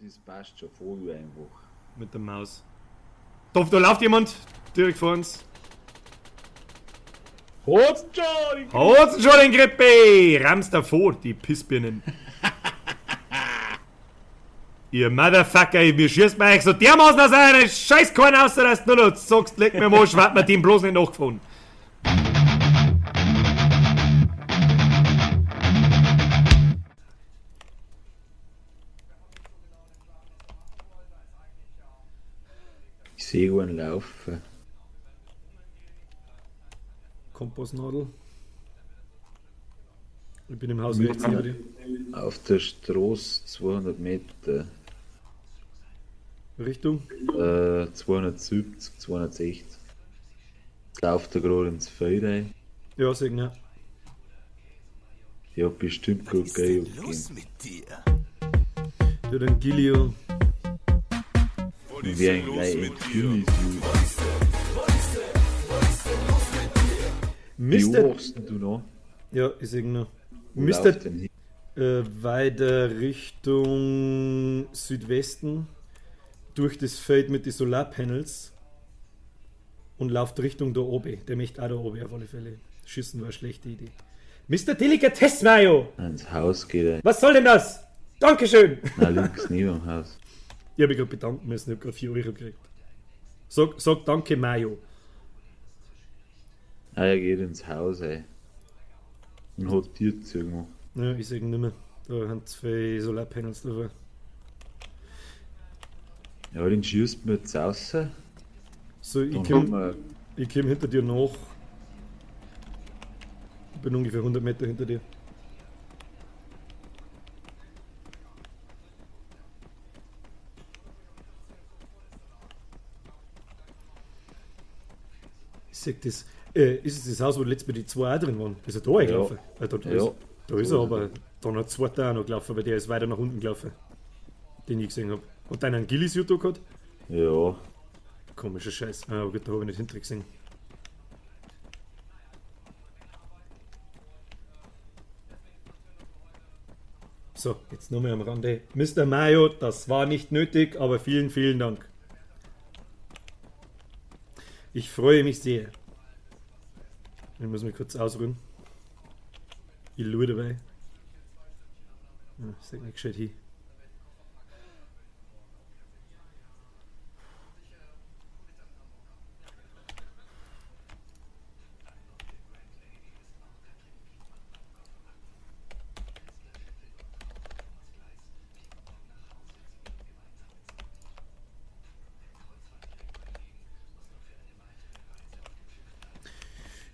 das passt schon. Fahr einfach. Mit der Maus. Da läuft jemand direkt vor uns. Hat's schon! Hat's schon den Grippe! Rammst davor, die Pissbirnen. Ihr Motherfucker, mir schießt mir euch so dermaßen aus einer Scheißkorn aus, dass du nur noch sagst, leck mir mal, schwart mir den bloß nicht nachgefunden. Ich sehe einen laufen. Kompostnadel. Ich bin im Haus rechts neben dir. Auf der Straße 200 Meter. Richtung? 270, 260. Läuft er gerade ins Feld rein. Ja, seh ich, ja. Die hat bestimmt gut Geld gegeben. Los mit dir? Ja, den Gilio. Und wer gleich Gillis. Wie Mr. hochst denn du noch? Ja, ich seh noch. Wo Mr. läuft denn hin? Weiter Richtung Südwesten durch das Feld mit den Solarpanels und lauft Richtung da oben. Der möchte auch da oben auf alle Fälle. Schießen war eine schlechte Idee. Mr. Delikatess Mayo! Ins Haus geht er. Was soll denn das? Dankeschön! Nein, links neben dem Haus. Ich habe mich gerade bedanken müssen, ich habe gerade 4 Euro gekriegt. Sag danke, Mayo. Ah, er geht ins Haus, ey. Und hat Tier irgendwo. Ja, ich seh ihn nicht mehr. Da haben zwei Solarpanels davor. Ja, den schießt man jetzt raus. So, ich Dann komm, haben wir ich komm hinter dir nach. Ich bin ungefähr 100 Meter hinter dir. Ich seh das. Ist es das Haus, wo letztes Mal die zwei auch drin waren? Ist er da eingelaufen? Ja. Da, da, Ja. ist, da ist er aber. Da hat zweiter auch noch gelaufen, aber der ist weiter nach unten gelaufen. Den ich gesehen habe. Hat einer einen Gillis-Juto gehabt? Ja. Komischer Scheiß. Ah, aber gut, da habe ich nicht hinter gesehen. So, jetzt nur mehr am Rande. Mr. Mayo, das war nicht nötig, aber vielen, vielen Dank. Ich freue mich sehr. Ich muss mich kurz ausruhen. Ich lure dabei. Ja, sieht nicht gescheit hin.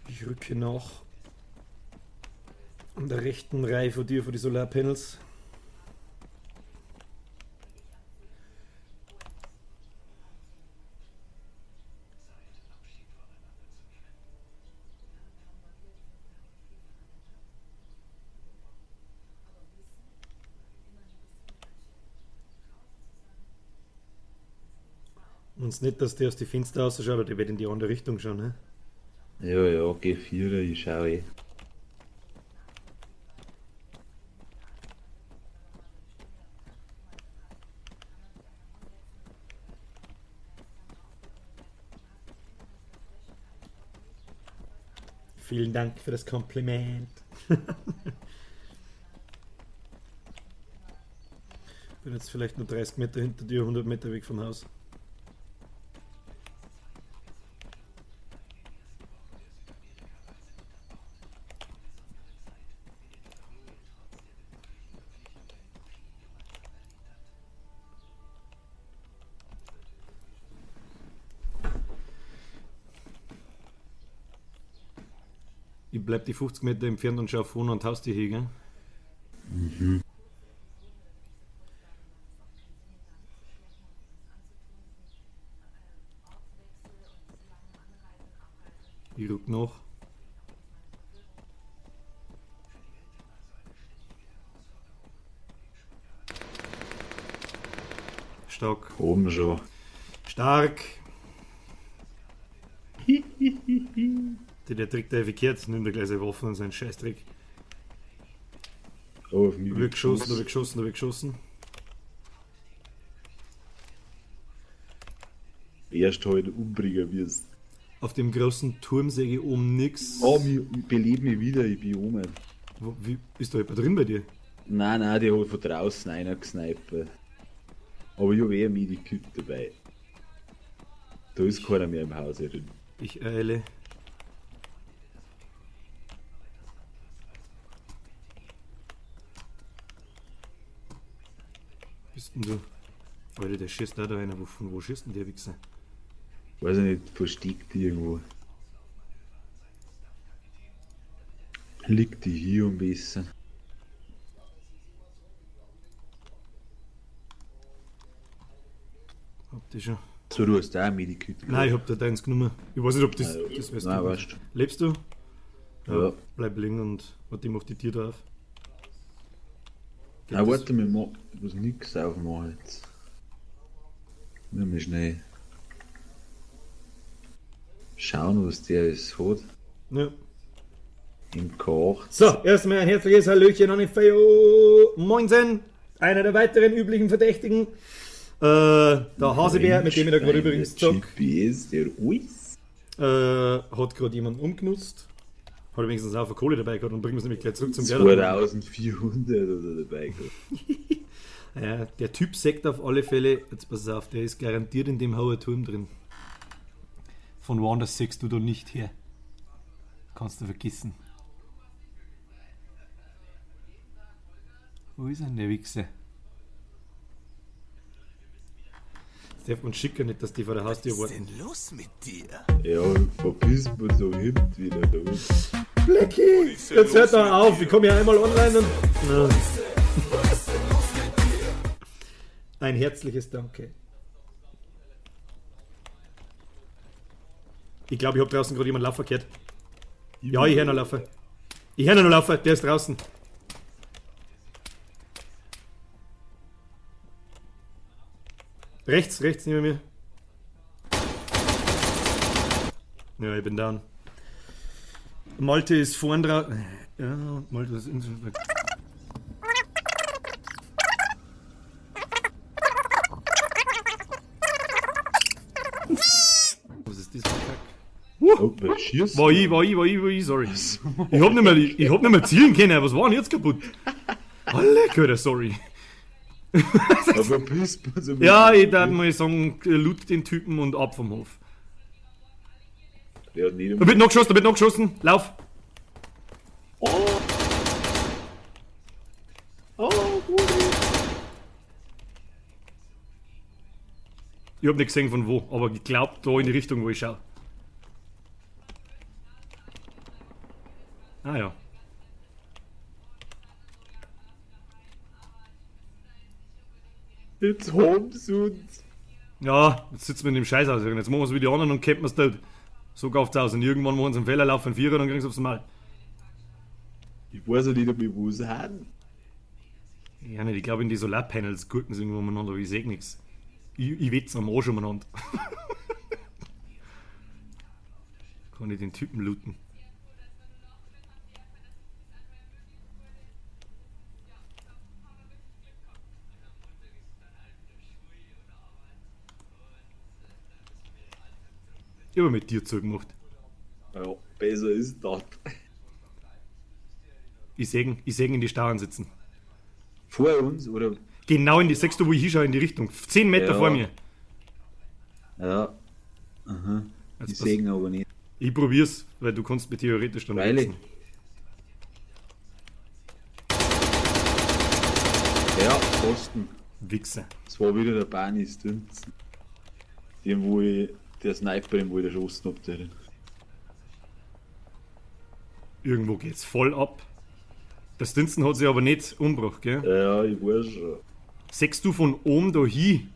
Ich rücke nach an der rechten Reihe von dir, von die Solarpanels. Und nicht, dass der aus die Fenster rausschaut, aber der wird in die andere Richtung schauen. Ne? Ja, ja, G4, ich schau eh. Vielen Dank für das Kompliment. Bin jetzt vielleicht nur 30 Meter hinter dir, 100 Meter weg vom Haus. Ich bleib die 50 Meter entfernt und schau vorne und haus die hin, gell? Mhm. Ich rück nach. Stark. Oben schon. Stark. Der Trick, der verkehrt, nimmt er gleich seine Waffen und seinen Scheißtrick. Oh, auf mich Da wird geschossen, da wird geschossen, da wird geschossen. Erst halt umbringen wirst. Auf dem großen Turm sehe ich oben nix. Oh, ich belebe mich wieder, ich bin oben. Wie, ist da jemand drin bei dir? Nein, nein, der hat von draußen einer gesnipert. Aber ich habe eh ein Medikit dabei. Da ist keiner mehr im Haus drin. Ich eile. Bist denn du? Alter, der schießt da einer. Von wo schießt denn der Wichser? Weiß ich nicht, versteckt die irgendwo. Liegt die hier am besten. Hab die schon. So, du hast da ein Medikit. Nein, ich hab da deins genommen. Ich weiß nicht, ob das. Nein, das weißt nein, du. weißt du. Lebst du? Ja. Bleib liegen und warte, ich mach die Tür da auf. Geht Nein, das? warte, wir machen, ich muss nix aufmachen jetzt. Nur mal schnell schauen, was der alles hat. Ja. Im K8. So, erstmal ein herzliches Hallöchen an den Feo. Moinsen, einer der weiteren üblichen Verdächtigen. Der Hasebär, mit dem ich da gerade übrigens zock, GPS, der alles. hat gerade jemanden umgenutzt. Hat wenigstens auch Kohle dabei gehabt und bringt uns nämlich gleich zurück zum Geld. 2400 oder dabei gehabt. Ja, der Typ sagt auf alle Fälle, jetzt pass auf, der ist garantiert in dem hohen Turm drin. Von woanders siehst du da nicht her. Kannst du vergessen. Wo ist denn der Wichser? Das darf man schicken, nicht, dass die vor der Haustür Was ist warten. denn los mit dir? Ja, verpisst man so hinten wieder da unten. Blackie! Jetzt hört doch auf, ich komme ja einmal online und. Na. Ein herzliches Danke. Ich glaube, ich habe draußen gerade jemanden laufen gehört. Ja, ich höre noch laufen. Ich höre noch laufen, der ist draußen. Rechts, rechts neben mir. Ja, ich bin down. Malte ist vorn dran. Ja, Malte ist in. Was ist das für ein Kack? Oh, wer schießt? War ich, sorry. Ich hab nicht mehr, ich hab nicht mehr zielen können. Was war denn jetzt kaputt? Alle Alter, sorry. Ja, verpisst man so Ja, ich darf mal sagen, loot den Typen und ab vom Hof. Der hat nicht Da wird noch geschossen, da wird noch geschossen. Lauf! Oh! Oh, Rudi! Ich hab nicht gesehen von wo, aber ich glaub da in die Richtung, wo ich schau. Ah ja. Jetzt haben sie uns. Ja, jetzt sitzen wir in dem Scheißhaus. Jetzt machen wir's wie die anderen und campen wir's tot. So gauft's aus. Und irgendwann machen sie einen Fehler, laufen Vierer, dann kriegen sie aufs Mal. Ich weiß ja nicht, ob ich was haben. Ja, nicht, ich glaube in die Solarpanels gurken sie irgendwo umeinander, aber ich seh nix. Ich wett's am Arsch umeinander. Kann ich den Typen looten? Ich hab mit dir zugemacht. Ja, besser ist das. Ich seh ihn in die Stauern sitzen. Vor uns, oder? Genau in die, siehst du, wo ich hinschaue, in die Richtung. 10 Meter Ja. vor mir. Ja. Aha. Jetzt Ich pass- seh ihn aber nicht. Ich probier's, weil du kannst mir theoretisch dann Freilich. retzen. Ja, Posten. Wichser. Das war wieder der Barney Stinson. Den, wo ich, der Sniper, den wo ich erschossen hab, der. Irgendwo geht's voll ab. Der Stinson hat sich aber nicht umgebracht, gell? Ja, ich weiß schon. Sechst du von oben da hin?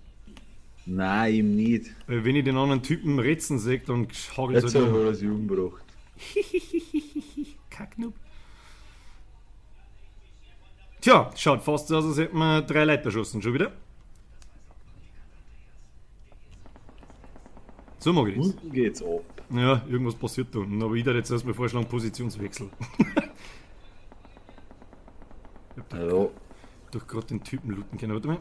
Nein, ihm nicht. Weil wenn ich den anderen Typen retzen sehe, dann hagelt's Jetzt halt hat um. er sich umgebracht. Kacknub. Tja, schaut fast so aus, als hätten wir 3 Leute erschossen. Schon wieder? So mag ich das. Unten geht's ab. Ja, irgendwas passiert da unten. Aber ich würde jetzt erstmal vorschlagen, Positionswechsel. Ich hab da Ja, doch gerade den Typen looten können. Warte mal.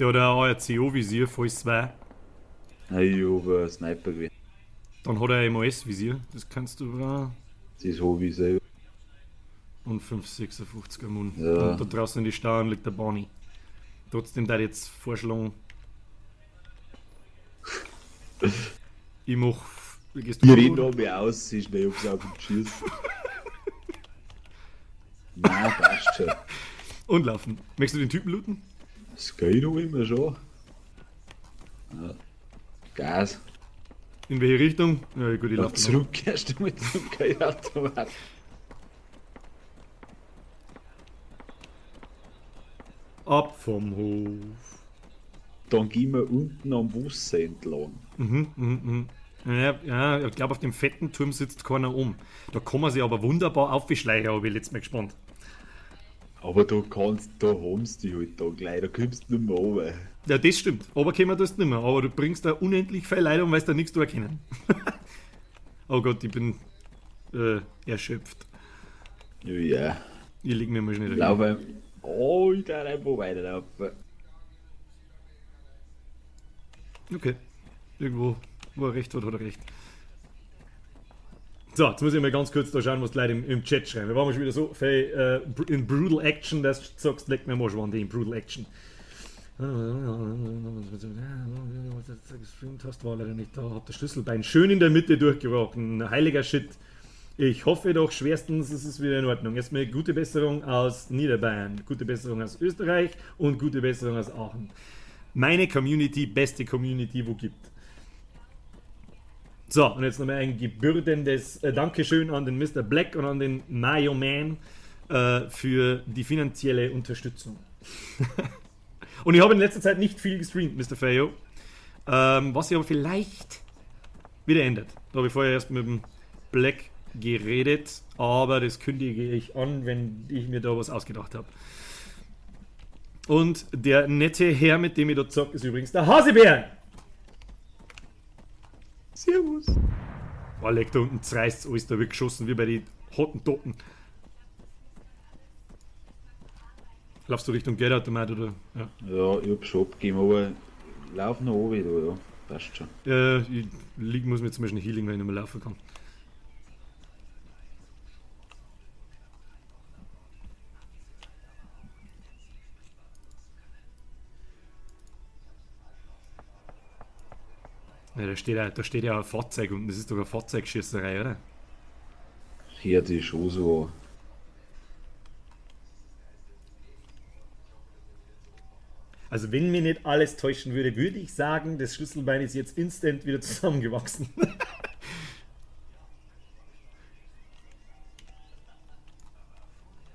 Der hat ein ARCO-Visier, falls zwei. Nein, ich hab ein Sniper gewesen. Dann hat er ein MOS-Visier, das kannst du brauchen. Das hab ich selber. Und 5,56er Mun. Ja. Und da draußen in die Stauen liegt der Barney. Trotzdem da jetzt vorschlagen. Ich mach. Gehst du Ich vor, renn oder? da mehr aus, ich schnell ob's auf den Schieß. Nein, passt schon. Und laufen. Möchtest du den Typen looten? Das geht noch immer schon. Ja. Gas. In welche Richtung? Ja, gut, ich Lauf laufe noch. zurück erst einmal zum Geldautomat. Ab vom Hof. Dann gehen wir unten am Wasser entlang. Mhm. Ja, ja, ich glaube, auf dem fetten Turm sitzt keiner um. Da kann man sich aber wunderbar aufschleichen, habe ich letztes Mal gespannt. Aber da kannst, da haben sie dich halt da gleich, da kommst du nicht mehr runter. Ja, das stimmt. Aber können wir das nicht mehr. Aber du bringst da unendlich viel Leid um, weil da nichts erkennen. Oh Gott, ich bin erschöpft. Ja, ja. Ich leg mir mal schnell rein. Lauf ein. Oh, ich darf einfach weiterlaufen. Okay. Irgendwo, wo er recht hat, hat er recht. So, jetzt muss ich mal ganz kurz da schauen, was die Leute im Chat schreiben. Wir waren schon wieder so viel in Brutal Action, dass du sagst, leck mir mal schon in Brutal Action. Gestreamt hast, war leider nicht da. Hab das Schlüsselbein schön in der Mitte durchgebrochen. Heiliger Shit. Ich hoffe doch schwerstens, es ist wieder in Ordnung. Erstmal gute Besserung aus Niederbayern, gute Besserung aus Österreich und gute Besserung aus Aachen. Meine Community, beste Community, wo gibt. So, und jetzt nochmal ein gebührendes Dankeschön an den Mr. Black und an den Mayo Man für die finanzielle Unterstützung. Und ich habe in letzter Zeit nicht viel gestreamt, Mr. Feyo. Was sich aber vielleicht wieder ändert. Da habe ich vorher erst mit dem Black geredet, aber das kündige ich an, wenn ich mir da was ausgedacht habe. Und der nette Herr, mit dem ich da zocke, ist übrigens der Hasebär. Servus. Boah, leck, da unten zerreißt alles, da wird geschossen wie bei den Hottentoten. Laufst du Richtung Geldautomat oder? Ja. Ja, ich hab schon abgegeben, aber lauf noch runter da, ja. Passt schon. Ich lieg, muss mir jetzt mal schnell healing, weil ich nicht mehr laufen kann. Ja, da steht ja ein Fahrzeug unten, das ist doch eine Fahrzeugschießerei, oder? Hört sich schon so an. Also wenn mir nicht alles täuschen würde, würde ich sagen, das Schlüsselbein ist jetzt instant wieder zusammengewachsen.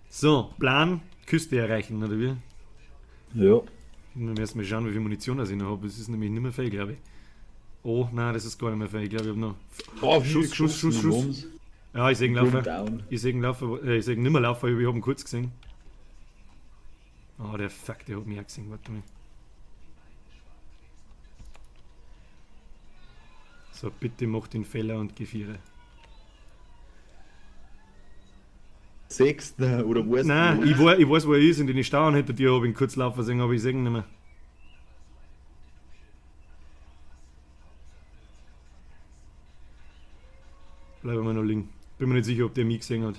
So, Plan, Küste erreichen, oder wie? Ja. Wir müssen mal schauen, wie viel Munition ich noch habe. Das ist nämlich nicht mehr viel, glaube ich. Oh, nein, das ist gar nicht mehr viel. Ich glaube, ich habe noch... Oh, Schuss, Schuss, Schuss, Schuss. Ja, ich sehe ihn laufen. Down. Ich sehe ihn laufen, ich sehe ihn nicht mehr laufen, ich habe ihn kurz gesehen. Oh, der Fuck, der hat mich auch gesehen, warte mal. So, bitte mach den Fehler und geh viere. Sechsten oder wo ist Nein, ich weiß, wo er ist und in den Stauen hinter dir habe ich ihn kurz laufen sehen, aber ich sehe ihn nicht mehr. Bleib mal noch liegen. Bin mir nicht sicher, ob der mich gesehen hat.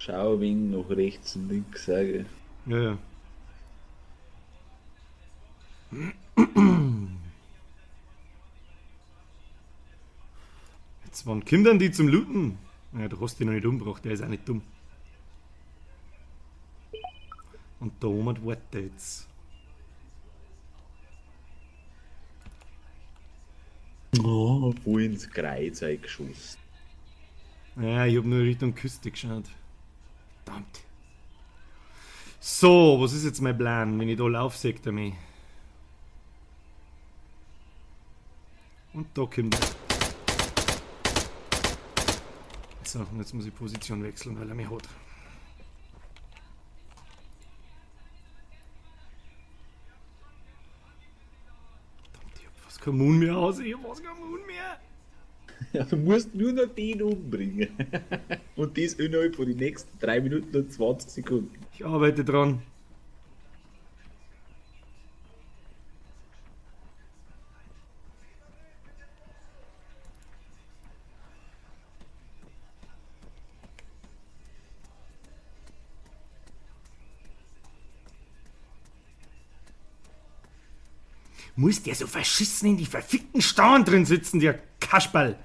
Schau ein wenig nach rechts und links, sage ich. Ja, ja. Jetzt, wann kommen denn die zum Looten? Ja, du hast ihn noch nicht umgebracht, der ist auch nicht dumm. Und da oben wartet jetzt. Oh, voll ins Kreuz eingeschossen. Ja, ich hab nur Richtung Küste geschaut. Verdammt. So, was ist jetzt mein Plan, wenn ich da laufe, sagt er mich. Und da kommt er. So, und jetzt muss ich Position wechseln, weil er mich hat. Verdammt, ich hab fast keinen Mund mehr aus, ich hab fast keinen Mund mehr. Ja, du musst nur noch den umbringen. Und das innerhalb von den nächsten 3 Minuten und 20 Sekunden. Ich arbeite dran. Muss der so verschissen in die verfickten Stauen drin sitzen, der Kasperl?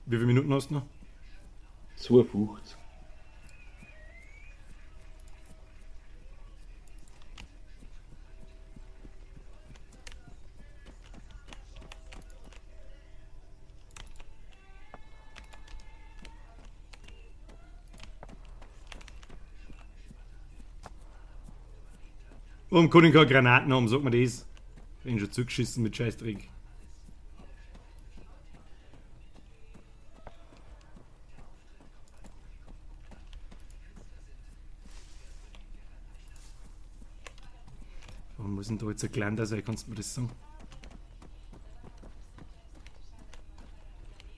Wie viele Minuten hast du noch? 52. Warum kann ich keine Granaten haben, sag mir das. Ich bin schon zugeschissen mit Scheißdreck. Warum muss denn da jetzt ein Kleiner sein, kannst du mir das sagen?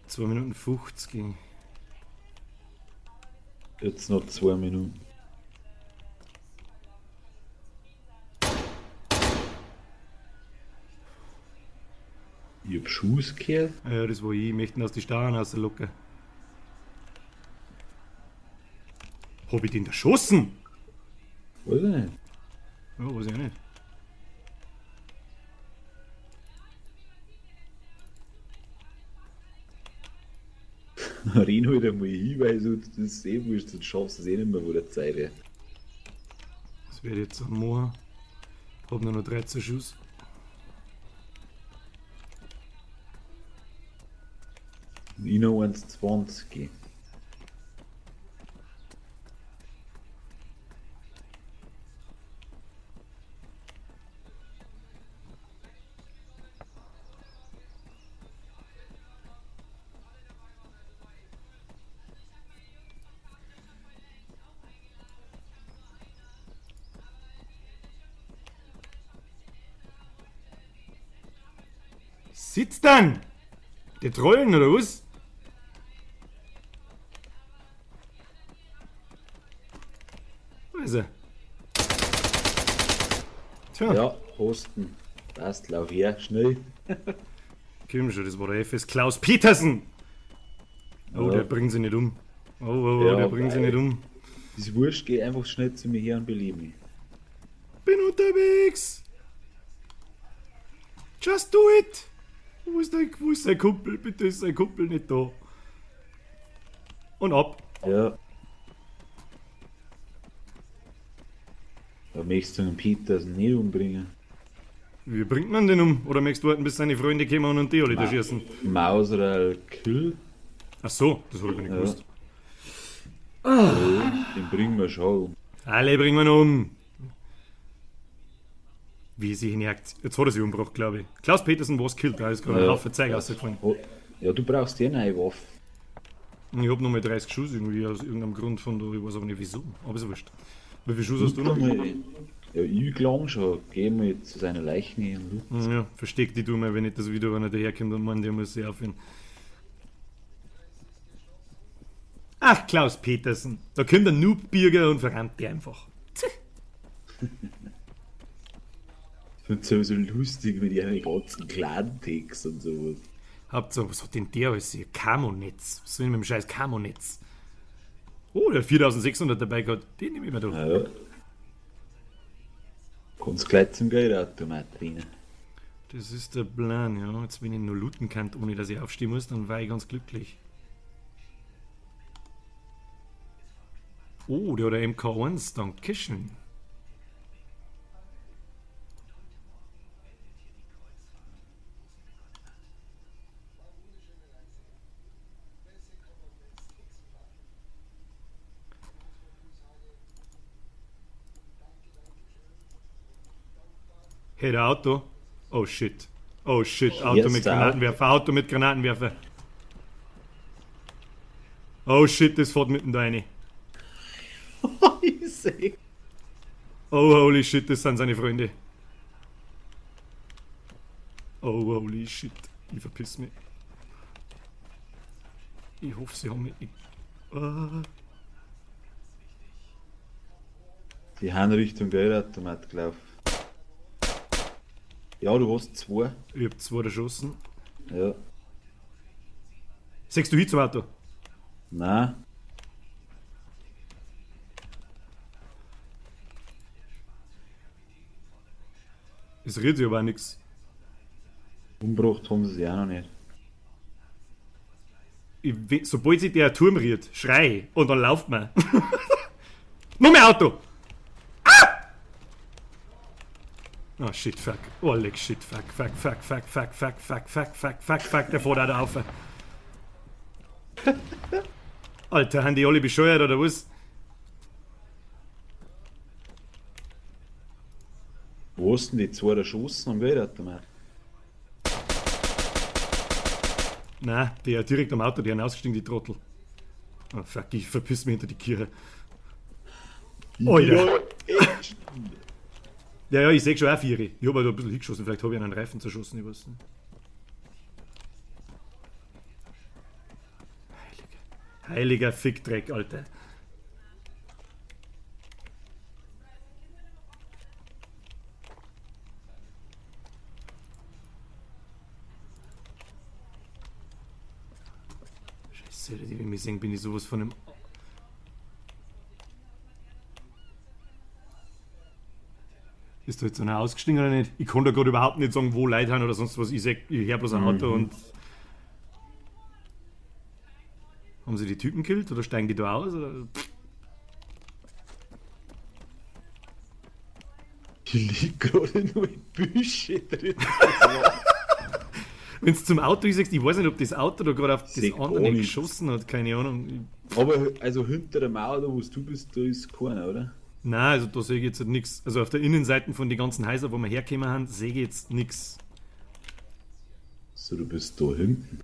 2 Minuten 50. Jetzt noch 2 Minuten. Ich hab Schuss gehört. Ja, das war ich. Ich möchte aus die Starren rauslocken. Hab ich den erschossen? Weiß ich nicht. Ja, weiß ich auch nicht. Renn halt einmal hin, weil du das sehen musst, sonst schaffst du es eh nicht mehr vor der Zeit. Ey. Das werde ich jetzt auch machen. Hab nur noch 13 Schuss. Ich noch 1,20. Sitzt dann! Der Trollen oder was? Wo ist er? Tja. Ja, Posten. Passt, lauf her, schnell. Komm schon, das war der FS Klaus Petersen. Oh, Ja. der bringt sie nicht um. Oh, oh, oh, Ja, der bringt sie weil- nicht um. Ist wurscht, geh einfach schnell zu mir her und belebe mich. Bin unterwegs. Just do it. Wo ist sein Kumpel? Bitte ist sein Kumpel nicht da. Und ab. Ja. Da möchtest du den Petersen nicht umbringen. Wie bringt man den um? Oder möchtest du warten, bis seine Freunde kommen und die alle da schießen? Mauseral Kill, Ach so, das hab ich gar nicht Ja. gewusst. den bringen wir schon um. Alle bringen wir um. Wie sie ihn jagt. Jetzt hat er sich umgebracht, glaube ich. Klaus Petersen was killed, da ist gerade ein Ja. Haufen Zeug rausgefallen. Oh, ja, du brauchst eh eine neue Waffe. Und ich hab noch mal 30 Schuss irgendwie aus irgendeinem Grund von da, ich weiß aber nicht wieso. Aber ist ja wurscht. Wie viele Schuss hast du noch? Ja, ich klang schon. Geh mal zu seiner Leiche hin und loot. Ja, versteck die du mal, wenn nicht das wieder einer daherkommt und meint, der muss sich aufhören. Ach, Klaus Petersen. Da kommt ein Noob-Bürger und verrammt die einfach. Ich find's sowieso lustig mit ihren ganzen Clan-Ticks und sowas. Hauptsache, was hat denn der alles hier? Camo-Netz. Was soll ich mit dem scheiß Camo-Netz? Oh, der hat 4600 dabei gehabt. Den nehme ich mir doch. Ja. Kannst gleich zum Geldautomat rein. Das ist der Plan, ja. Jetzt, wenn ich nur looten kann, ohne dass ich aufstehen muss, dann war ich ganz glücklich. Oh, der hat ein MK1, dankeschön. Hey, der Auto. Oh shit. Oh shit, Auto Jetzt mit da. Granatenwerfer, Auto mit Granatenwerfer. Oh shit, das fährt mitten da rein. Ich seh. Oh holy shit, das sind seine Freunde. Oh holy shit, ich verpiss mich. Ich hoffe, sie haben mich. Ich, ah. Die haben Richtung Geldautomat gelaufen. Ja, du hast zwei. Ich hab zwei erschossen. Ja. Sechst du hin zum Auto? Nein. Es rührt sich aber auch nichts. Umgebracht haben sie sich auch noch nicht. Sobald sich der Turm rührt, schrei und dann lauft man. Noch mehr Auto! Ah! Oh shit, fuck. Oh, leck, shit, fuck, fuck, fuck, fuck, fuck, fuck, fuck, fuck, fuck, fuck, fuck, der fährt auch da auf. Alter, haben die alle bescheuert oder was? Wo ist denn die zwei erschossen am Geldautomat? Nein, die ja direkt am Auto, die haben ausgestiegen, die Trottel. Oh fuck, ich verpiss mich hinter die Kirche. Alter! Ja, ja, ich seh schon auch vier. Ich hab halt ein bisschen hingeschossen, vielleicht hab ich einen Reifen zerschossen, ich weiß nicht. Heiliger, heiliger Fickdreck, Alter. Scheiße, die will mich sehen, bin ich sowas von einem... Ist da jetzt einer ausgestiegen oder nicht? Ich kann da gerade überhaupt nicht sagen, wo Leute sind oder sonst was. Ich seh, ich hör bloß ein Auto und... Haben sie die Typen gekillt oder steigen die da aus? Oder? Ich lieg gerade nur in Büsche drin. Wenn es zum Auto ist, ich weiß nicht, ob das Auto da gerade auf das Seh andere gar nichts. geschossen hat, keine Ahnung. Aber also hinter der Mauer, da wo du bist, da ist keiner, oder? Nein, also da sehe ich jetzt halt nichts. Also auf der Innenseite von den ganzen Häusern, wo wir hergekommen haben, sehe ich jetzt nichts. So, du bist da hinten.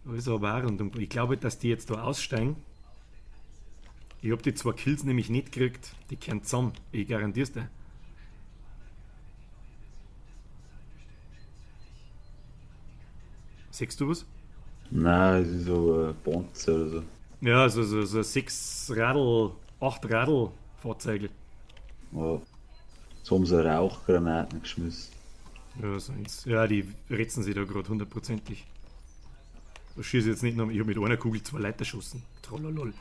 Da ist aber auch rundum. Ich glaube, dass die jetzt da aussteigen. Ich hab die zwei Kills nämlich nicht gekriegt. Die kehren zusammen. Ich garantier's dir. Siehst du was? Nein, es ist so ein Panzer oder so. Ja, so 6 Radl, 8 Radl Fahrzeuge. Ja. Jetzt haben sie Rauchgranaten geschmissen. Ja, so eins. Ja, die retzen sich da gerade hundertprozentig. Da schieße ich jetzt nicht noch. Ich hab mit einer Kugel 2 Leute erschossen. Trollolol.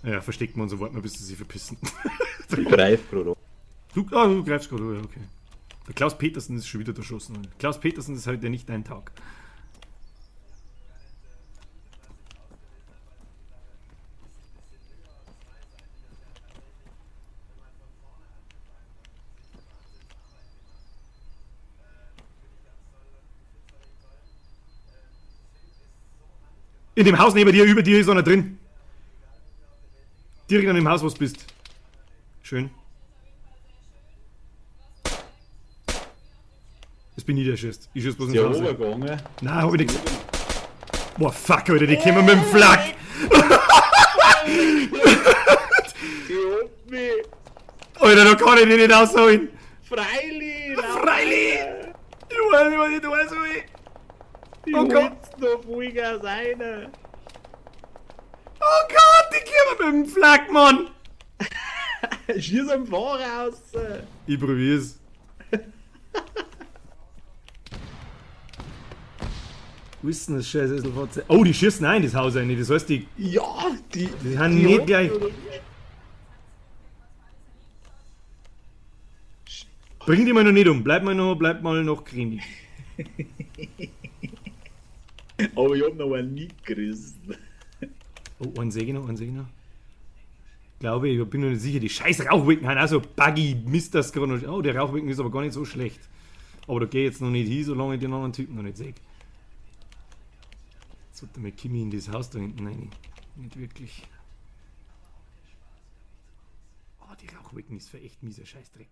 Ja, verstecken wir uns und warten wir, bis sie sich verpissen. Ich greif gerade an. Du greifst gerade an, ja, okay. Der Klaus Petersen ist schon wieder erschossen worden. Klaus Petersen ist heute nicht dein Tag. In dem Haus neben dir, über dir ist einer drin. Direkt an dem Haus, wo du bist. Schön. Das bin ich, der schießt. Ich schieß bloß Ist ins ja Haus. runtergegangen. Nein, hab ich nichts. Boah, fuck, Alter, die kommen mit dem Flak. Die holt mich. Alter, da kann ich die nicht rausholen. Freilich! Freilich! Ich weiß nicht, was ich da rausholen. Die Oh Gott. holt's noch Vollgas rein. Oh Gott, die kommen mit dem Flak, Mann. Schieß am Fahrer raus. Ich probier's. Wo ist denn das scheiß Esselfahrzeug? Oh, die schießen ein, das Haus rein. Das heißt, die, Ja, die. die haben nicht gleich. Bring die mal noch nicht um. Bleib mal noch cremig. Aber ich hab noch einen nicht gerissen. Oh, einen sehe ich noch, einen sehe ich noch. Glaube ich, bin mir nicht sicher. Die scheiß Rauchwolken haben auch so buggy Mist, das gerade noch. Oh, der Rauchwolken ist aber gar nicht so schlecht. Aber da gehe ich jetzt noch nicht hin, solange ich den anderen Typen noch nicht sehe. Jetzt sollte mal Kimi in das Haus da hinten rein. Nicht wirklich. Oh, die Rauchwolken ist für echt mieser Scheißdreck.